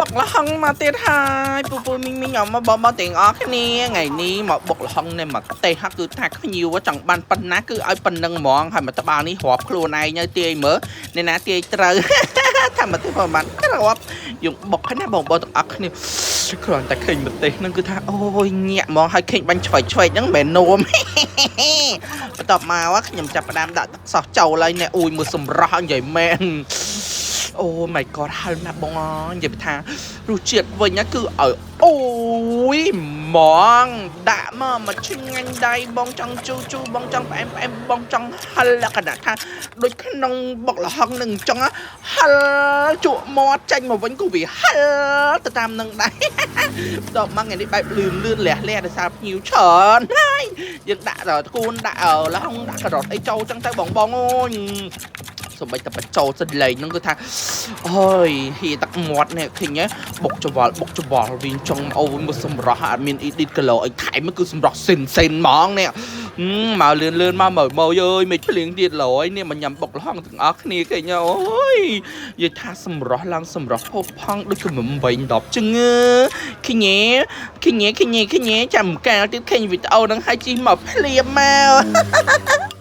បុកល្ហុងមកទៀតហើយពូពូមីងមីងអមបងបងទាំងអស់គ្នាថ្ងៃនេះមកបុកល្ហុងនេះមកទេហ่ะគឺថាខ្ញៀវចង់បានប៉ុណ្ណាគឺឲ្យប៉ុណ្ណឹងហ្មងហើយមកត្បាល់នេះរាប់ខ្លួនឯងទៅទាយមើលអ្នកណាទាយត្រូវ ថាមកទេប្រហែលគ្រាប់យើងបុកហ្នឹងណាបងបងទាំងអស់គ្នាគ្រាន់តែឃើញម្ទេសហ្នឹងគឺថាអូយញាក់ហ្មងហើយឃើញបាញ់ឆ្វេងឆ្វេងហ្នឹងមិនមែននោម បន្ទាប់មកខ្ញុំចាប់ផ្ដើមដាក់ទឹកសោះចូលហើយនេះអ៊ូយមើលសម្រស់និយាយមែន អូ my god ហឹលណាស់បងអើយនិយាយថារសជាតិវិញណាគឺឲ្យអូយហ្មងដាក់មកមកឆ្ងាញ់ដៃបងចង់ជូរជូរបងចង់ផ្អែមផ្អែមបងចង់ហឹលលក្ខណៈថាដូចក្នុងបុកល្ហុងនឹងចង់ហឹលជក់មាត់ចេញមកវិញក៏វាហឹលទៅតាមនឹងដែរ បន្ទាប់មកថ្ងៃនេះបែបលឿនលឿនលះលះដោយសារភ្ញៀវច្រើនហើយយើងដាក់ដល់គួនដាក់ល្ហុងដាក់ការ៉ុតអីចូលចឹងទៅបងបងអូយ សូម្បីតែបញ្ចូលសិនលេងហ្នឹងគឺថាអូយហៀទឹកមាត់នេះឃើញទេបុកច្វល់បុកច្វល់វិញចង់អូយមកសម្រស់អត់មាន edit គីឡូអីថែមគឺសម្រស់សិនសិនហ្មងនេះមកលឿនលឿនមកមើលមើលអើយមិនភ្លៀងទៀតឡើយនេះមកញ៉ាំបុកល្ហុងទាំងអស់គ្នាឃើញទេអូយនិយាយថាសម្រស់ឡើងសម្រស់ផូរផង់ដូចកំ8 10ចឹងឃើញទេឃើញទេឃើញទេឃើញទេចាំកាលទៀតឃើញវីដេអូហ្នឹងហើយជិះមកភ្លាមមក។